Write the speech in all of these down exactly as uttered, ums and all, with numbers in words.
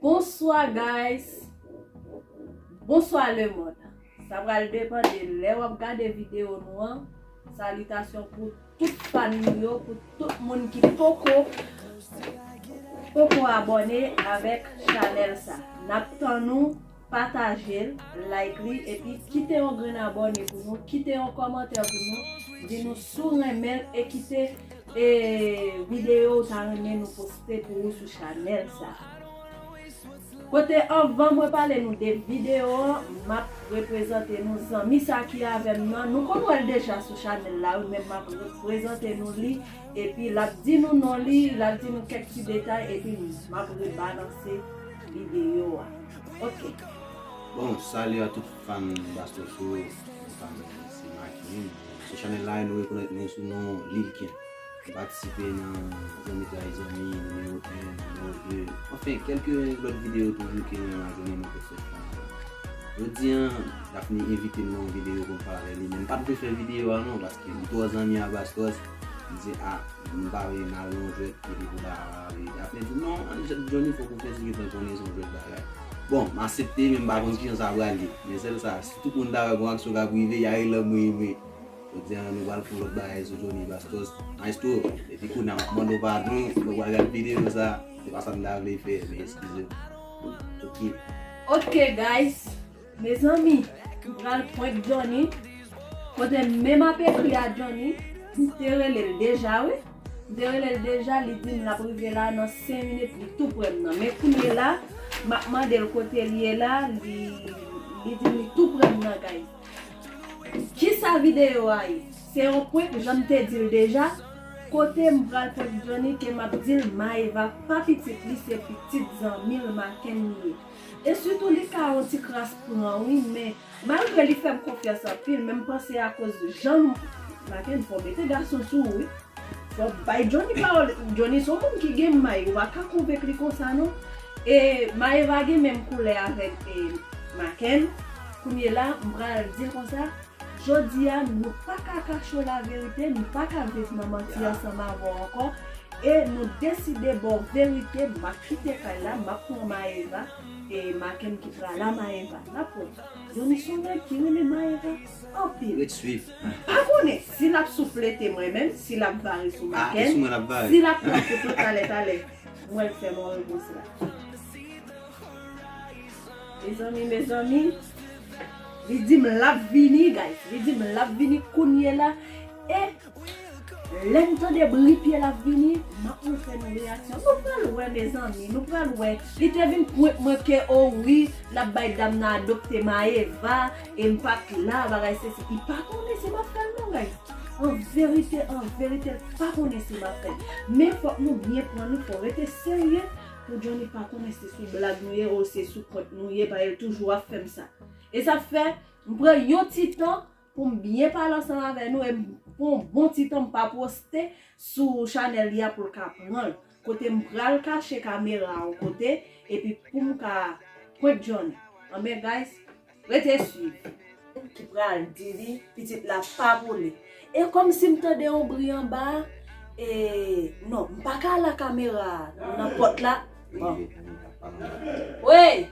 Bonsoir guys. Bonsoir le monde. Sa pral depann de lè w ap gade videyo nou an. Salitasyon pou tout fan nou yo, pou tout moun ki poko poko abòne avèk chanèl sa. N ap tann nou pataje l, like li, epi kite yon grenn abòne pou nou, kite yon kòmantè pou nou, di nou si w renmen l e kite e videyo ou ta renmen nou poste pou ou sou chanèl sa. Kote anvan mwen pale nou de videyo an, m ap reprezante nou zanmi sa ki avè m nan. Nou konn wè l deja sou chanèl la wi, men m ap reprezante nou li, epi l ap di nou non li, l ap di nou kèk ti detay, epi m ap rebalanse videyo a. Ok. Bon, salut à tout fan Bastos yo, nou pa menm se Makin. Sou chanèl la, nou rekonèt mwen sou non Lil Ken. M patisipe nan Zanmi Trayi Zanmi, nimewo en, nimewo de. Anfen, kèlke lòt videyo toujou ke mwen abòne nan pwosès la. Jodi a, Daphne envite m nan yon videyo pou m pale avè li, men m pa t vle fè videyo a non, paske m twò zanmi a Bastos. M di, a, m pa vle n al nan yon jwèt, epi pou ta pale. Daphne di, non, Johnny, fòk ou fè ti gentan konnen se yon jwèt bagay. Bon, m aksepte, men m pa konn kijan sa pral ye. Men sèl sa, si tout moun ta wè gon aksyon k ap rive, y a rele m wi, men jodi a, nou pral fè yon lòt bagay sou Johnny Bastos. Maestro, depi kounye a m ap mande w padon, lè w pral gade videyo sa, se pa sa m ta vle fè, men eskize m. Ok. Ok, guys. Mezanmi, m pral prank Johnny. Kote m menm ap ekri a Johnny, m te rele l deja, wi. M te rele l deja, li di m l ap rive la nan senk minit, li tou prè m nan. Men kounye la, m ap mande l kote l ye la, li, li di m li tou prè m nan, guys. Kisa videyo a ye? Se yon prank, jan m te di l deja. Kote m pral prank Johnny, ke m ap di l Maëva pa pitit li, se pitit zanmi l Maken li ye. E sitou li ka yon ti kras pran wi, men malgre li fè m konfyans anpil, men m panse akoz jan nou, Maken, fò w mete gason sou ou wi. Fò w bay Johnny pawòl. Johnny se yon moun ki gen may, ou pa ka konvenk li konsa non. E Maëva gen menm koulè avèk e, Maken. Kounye la, m pral di l konsa, jodi a, nou pa ka kache w laverite, nou pa ka viv nan manti ansanm avè w ankò. E nou deside ba w verite, m ap kite kay la, m ap pran Maëva, e Maken ki pral a Maëva. N ap pran. Johnny se yon nèg ki renmen Maëva anpil. Ret swiv. M pa konnen si l ap souflete mwen menm, si l ap vare sou Maken, si l ap pran foto talè talè. M wè l fè mwen repons la. Mezanmi, mezanmi, li di m l ap vini, guys. Li di m l ap vini kounye la. E lè m tande bri pye l ap vini, m ap montre nou reyaksyon. Nou pral wè, mezanmi, nou pral wè. Li te vin prank mwen ke, o wi, l ap bay dam nan adopte Maëva, e m pa t la, bagay sesi. Li pa konnen si m ap fè l non, guys. An verite, an verite, l pa konnen si m ap fè l. Men fòk nou byen pran nou, fò rete serye. Pou Johnny pa konnen se sou blag nou ye ou se sou prank nou ye, paske l toujou ap fè m sa. E sa fè, m pran yon ti tan pou m byen pale ansanm avè nou, e m pran yon bon ti tan m pa poste sou chanèl li a pou l ka pran l. Kote m pral kache kamera a yon kote, epi pou m ka prank Johnny. Anben, guys, rete swiv. Ki pral di li, pitit la pa pou li. E kòmsi m tande yon bri anba a, e, non, m pa ka al a kamera a nan pòt la. Bon. Wi!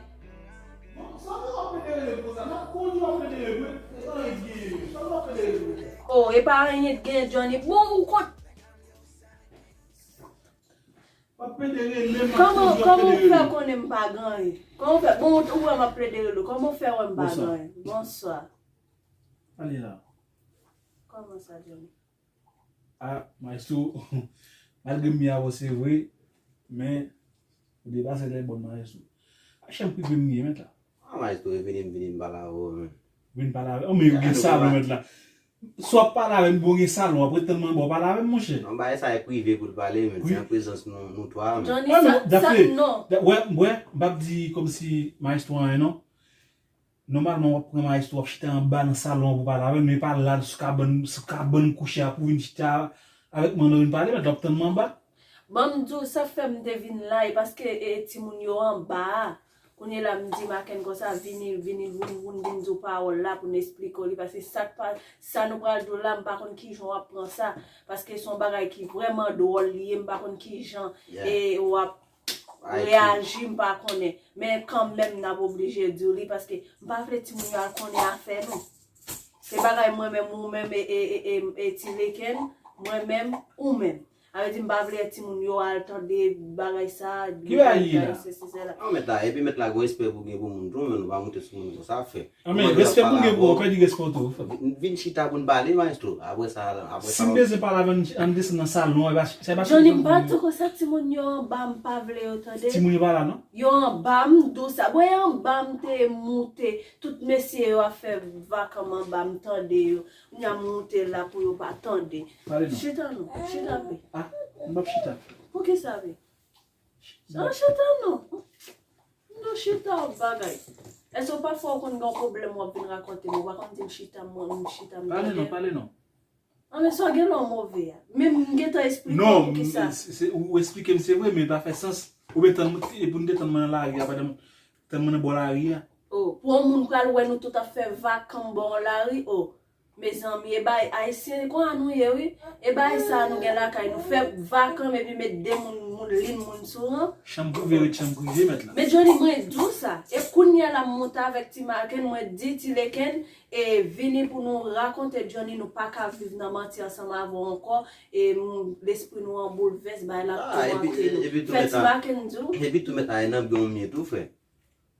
O, e pa anyen k genyen, Johnny. Bon, ou kont. Kòman, kòman w fè konnen m pa gen anyen? Kòman w fè, bon, ou wè m ap plede rele w. Kòman w fè wè m pa gen anyen? Bonswa. Pale la. Kòman sa, Johnny? A, maestro, malgre m ye avè w se vre, men ou depase lè bòn maestro. A chanm prive m ye mèt la. A maestro, vini, m vini, m pale avè w, men. Vin pale avè m. An, men yo gen salon mèt la. Si w ap pale avè m, bon, gen salon, w ap ret tann mwen, bon, pale avè m, monchè. Non, bagay sa e prive pou l pale, men se an prezans nou, nou twa, men. Johnny, sa, sa, non. Wè, wè, m p ap di kòmsi maestro anyen, non. Nòmalman, w ap pran maestro, w ap chita anba nan salon an pou pale avè l, men pa la sou kabann, sou kabann kouche a pou vin chita avèk mwen nan vin pale, mèt la ap tann mwen anba. Ban m di w, sa fè m te vin la, e paske, e, timoun yo anba a. Kounye la, m di Maken konsa, vini, vini, voun, voun, vin di w pawòl la pou n esplike w li, paske sa k pa, sa nou pral di w la, m pa konn kijan w ap pran sa, paske se yon bagay ki vrèman dwòl li ye, m pa konn kijan, e, w ap reyaji, m pa konnen. Men kanmenm, n ap oblije di w li, paske m pa vle timoun yo al konnen afè nou. Se bagay mwen menm, ou menm, e, e, e, e, e Ti Leken, mwen menm, ou menm. Sa vle di, m pa vle timoun yo al tande bagay sa, Ki bagay li ye la? Sesi, sela. Non, mèt la, epi mèt la, gon respè pou gen pou moun tou, men nou pa moute sou moun konsa, frè. Anmen, respè pou gen pou ou, pèdi respè w tou, frè. Vin chita pou n pale, maestro. Apre sa, apre Si m bezwen pale avè w, ann desann nan salon, e pa, se pa Johnny, m pa di w konsa, timoun yo anba, m pa vle yo tande. Timoun yo pa la, non? Yo anba, m di w sa. Bon, e anba, m te moute. Tout mesye yo ap fè vakanm anba, m tande yo. Kounye a m moute la pou yo pa tande. Pale non. Chita non, chita pe. Ah, m p ap chita. Poukisa pe? An chita non. M di w chita w bagay. Èske w pa fè w konn gen yon pwoblèm w ap vin rakonte m? Ou pa konn di m chita m, m chita m Pale non, tande. Pale non. An men sa w gen lè w move a. Men m gentan esplike w Non, poukisa. se- ou eksplike m, se vre, men pa fè sans. Ou ben tann mwen, e pou n te tann mwen nan lari a, pandan m tann mwen nan bò lari a. Oh, pou yon moun pral wè nou tout ap fè vakanm bò yon lari, oh. Mezanmi, e bay ayisyen konsa nou ye wi. E bay sa nou gen lakay nou. Fè vakanm epi met de moun, moun lin moun sou ran. Chanm prive ret chanm prive, mèt la. Men Johnny, mwen di w sa. E kounye a la m monte avèk Ti Maken, mwen di Ti Leken, e vini pou nou rakonte Johnny, nou pa ka viv nan manti ansanm avè w ankò. E m- lespri nou an boulvès, bay la tou antre nou. Fè Ti Maken di w. Epi tou mèt la, e nan byon m ye tou, frè.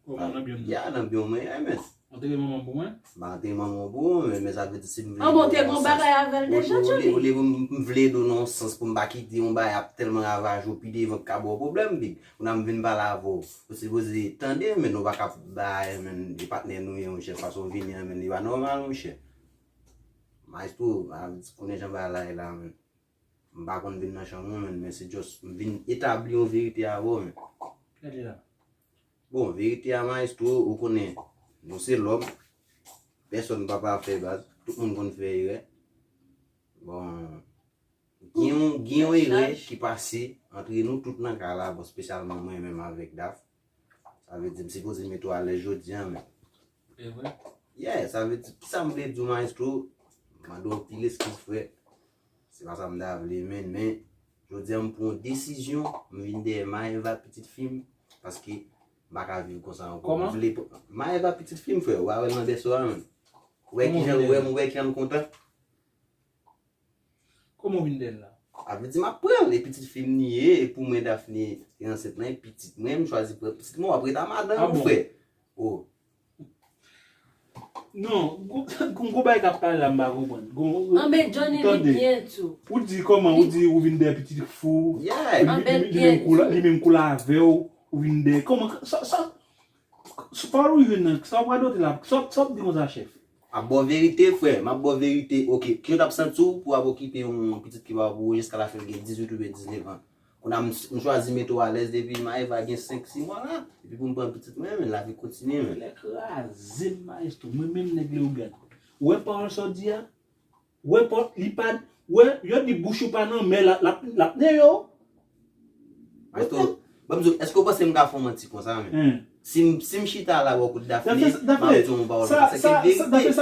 Kòman nan byon m? Ya, nan byon mwen, ya, men. Antre manman m pou mwen? M pa antre manman m pou mwen, men sa vle di si m vle. An bon, te gon bagay avè l deja, Johnny. Olye pou m vle do nan yon sans pou m pa kite yon bagay ap tèlman ravaje w pi devan k ka ba w pwoblèm, big. Kounye a m vin pale avè w. Ou sipoze tande, men nou pa ka bay, men, de patnè nou ye, monchè, fason w vini an, men, li pa nòmal, monchè. Maestro, konnen jan bagay la ye la, men. M pa konn vin nan chanm ou, men, men se just, m vin etabli yon verite avè w, men. Gade la. Bon, verite a, maestro, ou konnen, nou se lòm. Pèsonn pa pafè, baz. Tout moun konn fè erè. Bon, gen yon, gen yon erè ki pase antre nou tout nan kay la, bon, espesyalman mwen menm avèk Daph. Sa vle di m sipoze mete w alèz jodi a, men. E vre? Yeah, sa vle di, kisa m vle di w, maestro? Mande w anpil eskiz, frè. Se pa sa m ta vle, men, men, jodi a m pran yon desizyon, m vin dèyè Maëva, pitit fi m, paske m pa ka viv konsa ankò. Kòman? M vle pran Maëva, pitit fi m, frè, ou pa wè l nan bèso a, menm. Ou wè kijan l wè m, ou wè kijan l kontan? Kòman w vin dèyè l la? A vle di m ap pran l, e pitit fi m li ye, e pou mwen Daphné te ansent lan, e pitit mwen, m chwazi pran pitit mwen, w ap ret a madanm ou, frè. Oh. Non, gon gon bagay k ap pale la, m pa konprann. Gon- Anben Johnny li Tande. Byen tou. Ou di kòman, ou di ou vin dèyè pitit fou. Yeah. Anben Li menm kou la, li menm kou la avè w, ou vin dèyè. Kòman, sa, sa, sa pa ou jwenn nan, sa w radote la, sa, sa w ap di konsa, chèf? M ap ba w verite, frè, m ap ba w verite. Ok, kijan w t ap santi w pou w ap okipe yon pitit ki pa pou ou jiska lafen l gen dizuit oubyen diznèf an? Kounye a m, m chwazi mete w alèz depi Maëva gen senk, sis mwa la. Epi pou m pran pitit mwen, men lavi kontinye, men. Lè kraze m, maestro, mwen menm nèg Leyogàn. Ou wè pawòl sa w di a? Ou wè pawòl, li pa, ou wè, yo di bouch ou pa nan men, l ap, l ap, l ap ne yo. Maestro, ban m di w, èske w panse m ka fè w manti konsa, men? Hen. Si m, si m chita la bò kote Daphné, Daphné, m ap di w yon pawòl konsa. Se ki verite.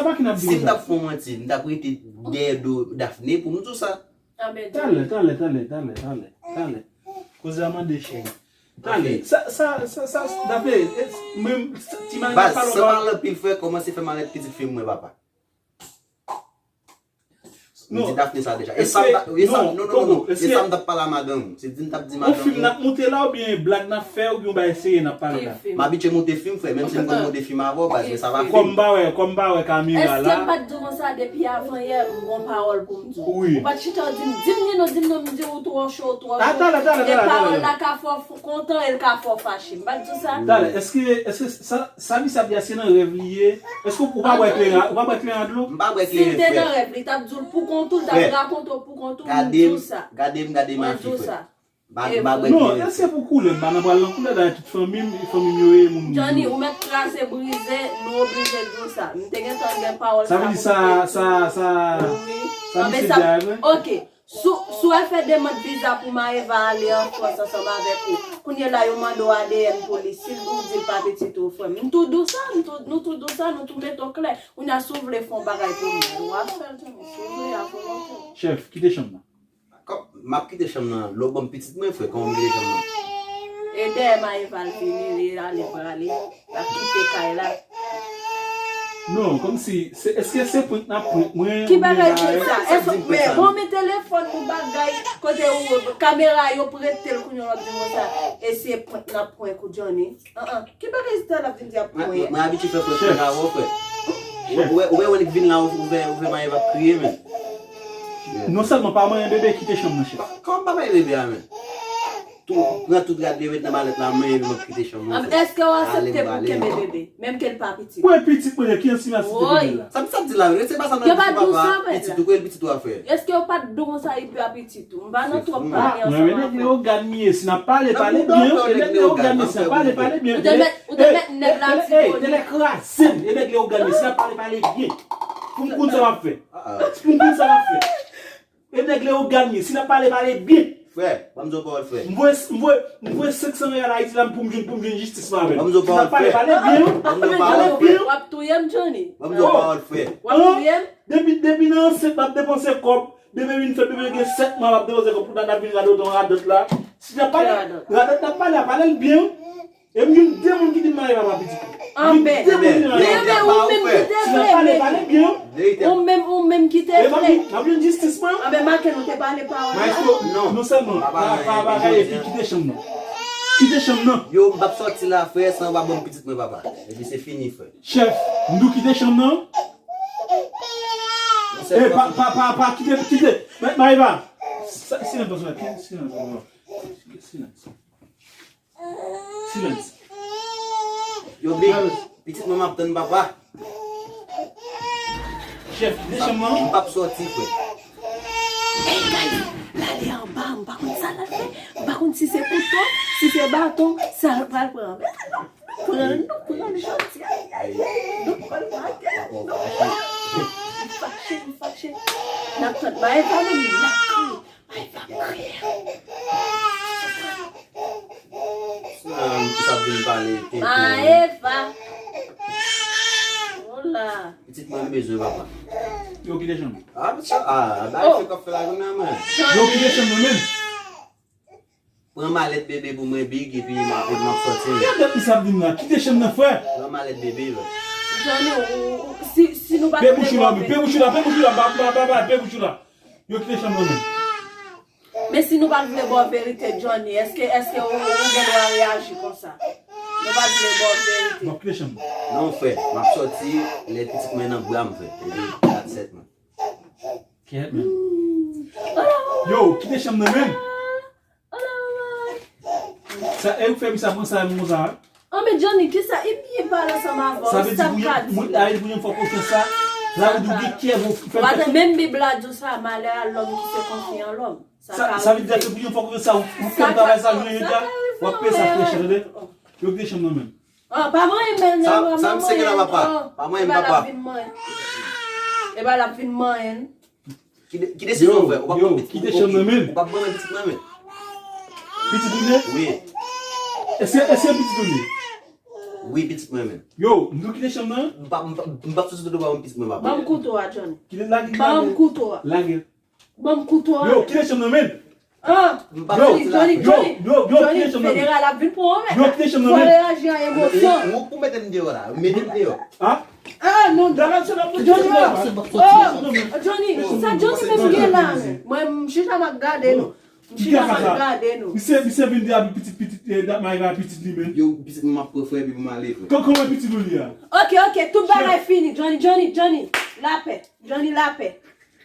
Si m t ap fè w manti, m t ap rete dèyè do Daphné pou m di w sa. Anben Talè, talè, talè, talè, talè, talè. Koze a mande cheri. Talè. Sa, sa, sa, sa, Daphné, e, mwen, ti mari pa Baz, pale san w. Pale anpil, frè, kòmanse fè malèt pitit fi m mwen, papa. M Non. Di Daphné sa deja. E Èske- sa m ta- e sa- non, non, non, Koko, non, non. E èske- sa m t ap pale a madanm ou. Se di m t ap di Yon madanm fim n ou. ap moute la oubyen blag n ap fè oubyen yon bagay serye n ap pale la? Ki fim? M abitye moute fim, frè, menm si m konn moute fim avè w, baz, men sa pa Kòm m pa wè, kòm m pa wè kamera Èske m la. pa t di w konsa depi avan yè, m gon pawòl pou m di w? Wi. Ou pa t chita w di m, di m ni non, di m non, m di w twò cho, ou twò cho. Ah, talè, talè, E talè, pawòl talè. La ka fè w f- kontan e l ka fè w fache. M pa t di w sa? Talè, èske, èske sa, sa misye ap di a se nan rèv li ye? Èske ou pa bwè kleren, ou pa bwè kleren dlo? M pa bwè Si l kleren, te nan frè. Rèv li, t ap di w pou kont ou, l t ap Frè. rakonte w pou kont ou, m Gade di m, w sa. Gade m, gade Mwen di w mafi, frè. Sa. M pa- E m pa bwè Non, kleren, èske frè. pou koulè m pa nan pral nan koulè dayè tout fanmi m, fanmi m yo ye moun. Johnny, ou mèt kraze brize, nou oblije di w sa. M te gentan gen pawòl Sa vle di sa, sa, sa, Wi. sa Anben misye sa- di a vre? Ok. Sou, sou w fè demann viza pou Maëva ale an Frans ansanm avèk ou. Kounye la yo mande w A D N pou li. Si ou di l pa pitit ou, frè m. M tou di w sa, m tou, nou tou di w sa, nou tou mete w klè. Kounye a si w vle fè yon bagay pou mwen, w a fè l tou. Si w vle, a volonte. Chèf, kite chanm nan. Kòm m ap kite chanm nan, lè w ban m pitit mwen, frè, kòman m kite chanm nan? E dèyè Maeva l vini, li ale prale. L ap kite kay la. Non, kòmsi, se, èske se prank n ap prank mwen? Ki bagay prank sa? Èske, men bon, men telefòn nou bagay, kote ou, kamera yo prete l kounye w ap di konsa. E se prank n ap prank ou Johnny? An, an. Ki bagay sa l ap vin di ap prank? Mwen abitye fè prank avè w, frè. Ou wè, ou wè, ou wè, ou vin la, ou fè, ou fè Maeva ap kriye, men. Non sèlman pa manyen bebe, kite chanm nan, chèf. Kòman pa manyen bebe a, men? Tou, pran tout rad li, met nan malèt la, men epi m ap kite chanm nan. Èske w aksepte pou kenbe bebe, menm ke l pa pitit? Mwen pitit mwen, kiyès ki aksepte kenbe l la? Sa m sa di la, se pa sa nan pitit papa, pitit ou kwè l pitit ou a fè. Èske yo pa t di w konsa epi a pitit ou? M pa nan twòp pale ansanm avè w. Mwen, e nèg Leyogàn m ye, si n ap pale, pale byen, e nèg Leyogàn m ye, si n ap pale, pale byen. Ou te mèt, ou te mèt nèg la disponible. Tèlè kraze m, e nèg Leyogàn m ye, si n ap pale, pale byen. Pou m konn sa m ap fè. Pou m konn sa m ap fè. E nèg Leyogàn ye, si n ap pale, pale byen. Frè, ban m di w yon pawòl, frè. M voye, m voye, m voye senk san reyal Ayiti la pou m jwenn, pou m jwenn jistis mwen avè l. Ban m di w yon pawòl, frè. Si n ap pale, pale byen. Ban m di w yon pawòl, frè. W ap touye m, Johnny. Ban m di w yon pawòl, frè. W ap touye m. Depi, depi nan ansent, m ap depanse kòb. Bebe vin fèt, bebe gen sèt mwa, m ap depanse kòb pou dada vin radòt, radòt la. Si n ap pale, radòt n ap pale a, pale l byen. E m jwenn de moun ki di m Maeva pa pitit li. Anben, men ou menm ki te vle, men ou menm, ou menm ki te vle. M ap jwenn jistis mwen. Anben, Maken, ou te pale pawòl la. Maestro, non sèlman, pa bagay epi kite chanm nan. Kite chanm nan. Yo, m p ap sòti la, frè, san w pa ban m pitit mwen, papa. Epi se fini, frè. Chèf, m di w kite chanm nan. E, pa, pa, pa, pa, kite, kite. Maeva. Silans, silans, silans. Silans. Silans. Yo, Big, pitit mwen m ap tann papa. Chèf, kite chanm nan. M p ap sòti, frè. Ey, guys, l ale anba, m pa konn sa l al fè. M pa konn si se kouto, si se baton, sa l pral pran. Men nou pran l, nou pran l jodi a. Nou pran l, Maken. M fache, m fache. N ap tann Maeva, men li la kriye. Maeva ap kriye. Sa m sa vin pale tenten. Maeva. Ola. Pitit mwen m bezwen papa. Yo kite chanm. Ah, sa, ah, bagay se k ap fè la jounen an, men. Yo kite chanm nan menm. Pran malèt bebe pou mwen, Big, epi m ap, epi m ap sòti. Gade ki sa ap vin la. Kite chanm nan, frè. Pran malèt bebe, bro. Johnny, ou, ou, si, si nou pa t vle bò verite. Pe bouch ou la, pe bouch ou la, ba, ba, ba, ba, pe bouch ou la. Yo kite chanm nan menm. Men si nou pa t vle ba w verite, Johnny, èske, èske ou, ou gen dwa reyaji konsa? Nou pa t vle ba w verite. M ap kite chanm nan. Non, frè, m ap sòti lè pitit mwen nan bra m, frè. Epi, dat sèt mwen. Kèt, men. Yo, kite chanm nan menm. Sa, e ou fè misye ap pran sa menm konsa, wi? Anben Johnny, kisa, e byen pale ansanm avè w, sa k ka di la? Sa vle di pou yon fwa konfyans sa, sa vle di ou gen kè pou fè l fè tout. Menm Bib la di w sa, malè a lòm ki se konfye an lòm. Sa vle di pou yon fwa konfyans sa, ou fè travay sa jounen jodi a, w ap peye sa frè chè, tande? Yo kite chanm nan menm. Ah, pa manyen m menm non, pa manyen m. Sa m seke la papa. Pa manyen m papa. Epa l ap vin manyen. Ki desizyon w fè? Ou p ap ban mwen pitit mwen menm? Ou p ap ban mwen pitit mwen menm? Pitit ou ye? Wi. Èske, èske pitit ou ye? Wi, pitit mwen menm. Yo, m di w kite chanm nan? M p ap, m p ap, m p ap soti sou do pa ban m pitit mwen papa. Ban m kouto a, Johnny. Kite lage, lage. Ban m kouto a. Lage. Ban m kouto a. Yo, kite chanm nan menm. Ah! Yo, Johnny, Johnny, yo, yo, Johnny, kite chanm nan. Feneral ap vin pran w, men. Yo, kite chanm nan, men. Fò reyaji an emosyon. Ou, ou mete m deyò la. Ou mete m deyò. Ah? Ah, non, Johnny, oh, Johnny, sa Johnny menm gen la, men. Mwen, m chita m ap gade nou. M chita m ap gade nou. Misye, misye vin de avèk pitit, pitit, eh, dat Maeva pitit li, men. Yo, pitit mwen m ap pran frè, epi pou m ale, frè. Kòman pitit ou li a? Ok, ok, tout bagay fini. Johnny, Johnny, Johnny, lapè. Johnny, lapè.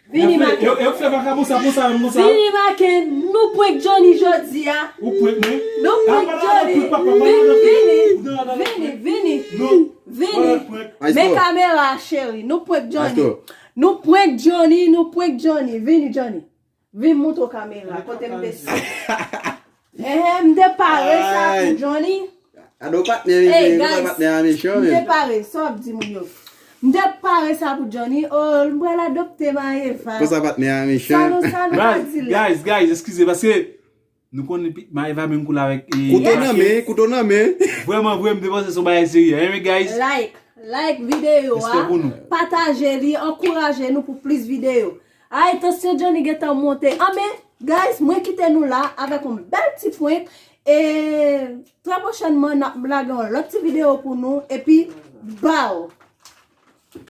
Vini, Maken. Yo, yo fè vakabon sa, bon sa, bon sa. Vini, Maken. Nou prank Johnny jodi a. Ou prank mwen? Nou prank Johnny. Vini, vini, vini. Vini. Men kamera, cheri. Nou prank Johnny. Nou prank Johnny, nou prank Johnny. Vini, Johnny. Vin montre w kamera. Kote m desann. Ehe, m te pare sa pou Johnny. Ado patnè, mesye, konsa patnè a mechan, men. M te pare, sa w ap di moun yo? M te pare sa pou Johnny. Oh, m pral adopte Maeva. Konsa patnè a mechan. Sa nou, sa nou ka di la? Guys, guys, guys, eskize, paske nou konnen Maeva menm koulè avèk, eh, kouto nan men, kouto nan men. Vrèman vre, m te panse se yon bagay serye. Anyway, guys. Like, like videyo a. Respè pou nou. Pataje li, ankouraje nou pou plis videyo. Ay, tansyon Johnny gentan monte. Anben, guys, mwen kite nou la avèk yon bèl ti prank. E trè pwochènman, n ap lage yon lòt ti videyo pou nou. Epi, baw!